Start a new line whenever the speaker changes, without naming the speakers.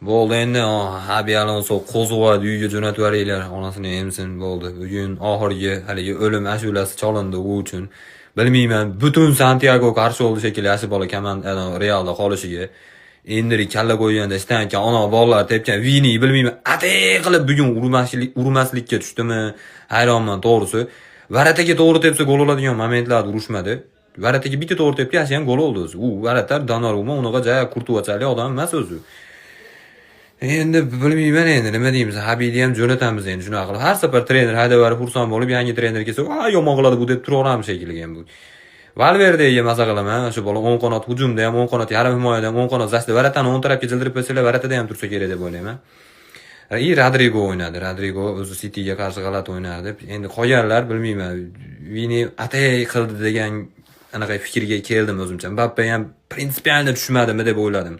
Bo'ldi endi, Xabi Alonso qo'zg'adi, uyga jo'natib yuboringlar, onasini emsin, bo'ldi. Bugun oxirgi haligi o'lim ashulasi cholindi u uchun. Bilmayman, butun Santiago qarshi bo'ldi shekilli shu bola komanda Realda qolishiga. Endri kalla qo'yganda ishdan ana bolalar tepgan Vini, bilmayman, atay qilib bugun urmaslikka tushdimi? Hayronman to'g'risi. Ворота ga to'g'ri tepsa gol oladigan momentlarda urushmadi. Ворота ga bitta to'g'ri tepdi, ham gol oldi o'zi. U вратарь Donnarumma unaqa ja Kurtuvachalik odam emas o'zi. Endi bilmayman, endi nima deymiz, Xabini ham jo'natamiz endi shunaqa qilib. Har safar trener haydab yuborib xursand bo'lib, yangi trener kelsa, "A, yomon qiladi bu" deb turaveramiz shekilli ham bu. Valverdega maza qilaman, shu bola o'ng qanot hujumda ham, o'ng qanot yarim himoyada ham, o'ng qanot защита, ворота ni o'ng tarafga jildirib qo'ysalar, ворота da ham tursa kerak deb o'ylayman. И Rodrigo o'ynadi. Rodrigo o'zi Cityga qarshi g'alati o'ynardi. Endi qolganlar, bilmayman. Vini atay qildi degan anaqa fikrga keldim o'zimcha. Mbappe ham принципиально tushmadimi deb o'yladim.